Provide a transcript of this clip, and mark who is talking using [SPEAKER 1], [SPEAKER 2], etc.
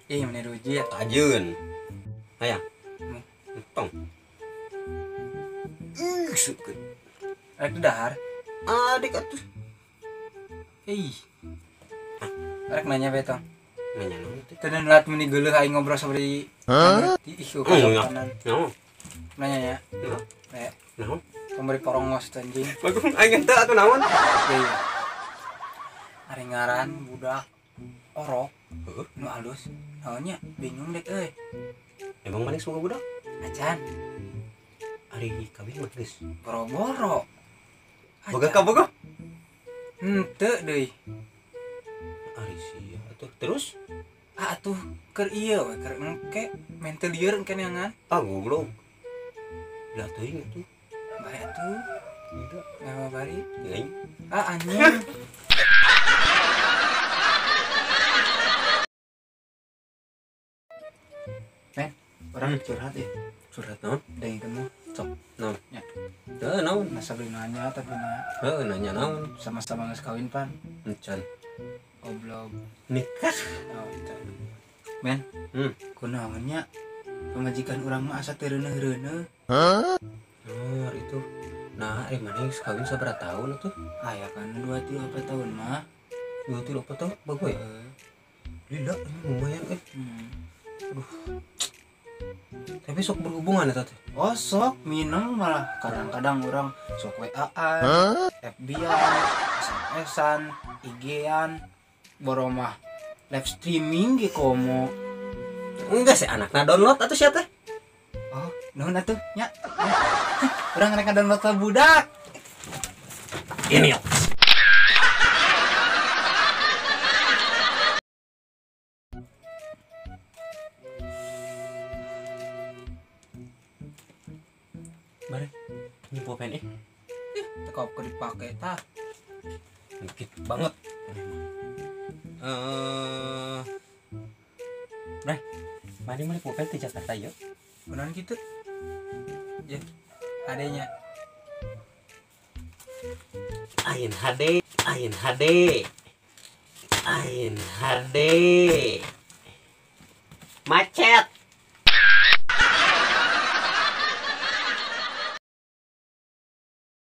[SPEAKER 1] Ih, meni ruji ya.
[SPEAKER 2] Ajeun. Hayang. Tong. Ih, sukeun.
[SPEAKER 1] Rek dahar.
[SPEAKER 2] Adik atuh.
[SPEAKER 1] Ih. Rek nanya be tong.
[SPEAKER 2] Nanya naon teh?
[SPEAKER 1] Teu lat meni geuleuh aing ngobrol sabari. Ih, kasopanan.
[SPEAKER 2] Naon?
[SPEAKER 1] Nanya nya.
[SPEAKER 2] Heeh. Naon?
[SPEAKER 1] Pemberi porongos anjing.
[SPEAKER 2] Bagus aing teh atuh naon?
[SPEAKER 1] Iya. Ari ngaran budak orok.
[SPEAKER 2] Heeh.
[SPEAKER 1] Nu alus. Naonnya bingung dek euy.
[SPEAKER 2] Emang maneh semoga budak?
[SPEAKER 1] Acan.
[SPEAKER 2] Ari kawin mah geus.
[SPEAKER 1] Boro-boro.
[SPEAKER 2] Boga ka boga?
[SPEAKER 1] Henteu deui.
[SPEAKER 2] Ari sia atuh. Terus?
[SPEAKER 1] Ah atuh keur ieu we keur engke mental lieur engke neangan.
[SPEAKER 2] Ah goblok. Lah teuing atuh.
[SPEAKER 1] Bae atuh.
[SPEAKER 2] Tidak.
[SPEAKER 1] Ngawa bari.
[SPEAKER 2] Aing.
[SPEAKER 1] Ah anjing. Men, orang curhat ya.
[SPEAKER 2] Curhat naon?
[SPEAKER 1] Dengkeun kamu. Sok.
[SPEAKER 2] Naon?
[SPEAKER 1] Ya.
[SPEAKER 2] Heuh naon?
[SPEAKER 1] Masa beli nanya tapi na.
[SPEAKER 2] Heuh nanya naon?
[SPEAKER 1] Sama-sama geus kawin pan.
[SPEAKER 2] Encan.
[SPEAKER 1] Goblok.
[SPEAKER 2] Nikah.
[SPEAKER 1] Oh, encan. Men. Kunaon nya? Pamajikan urang mah asa teu reuneuh-reuneuh.
[SPEAKER 2] Hah? Oh, itu. Nah, ari maneh geus kawin sabaraha tahun atuh?
[SPEAKER 1] Aya kan 2 3 4 tahun mah.
[SPEAKER 2] 2 3 4 tahun bagus ya? Lila lumayan euy. Aduh. Tapi sok berhubungan eta teh.
[SPEAKER 1] Oh, sok minum malah kadang-kadang orang sok WA-an, FB-an, SMS-an, IG-an, boro mah live streaming ge komo.
[SPEAKER 2] Enggak sih anakna download atuh sia teh.
[SPEAKER 1] Oh, nuhun atuh nya. Urang rek download ka budak.
[SPEAKER 2] Ini yo. Bare, ini pulpen eh.
[SPEAKER 1] Ih, teu keur dipake tah.
[SPEAKER 2] Dikit banget. Bre, mari mari pulpen di Jakarta yuk.
[SPEAKER 1] Kunaon kitu? Ya, HD-nya.
[SPEAKER 2] Ain HD, Ain HD. Ain HD. Macet.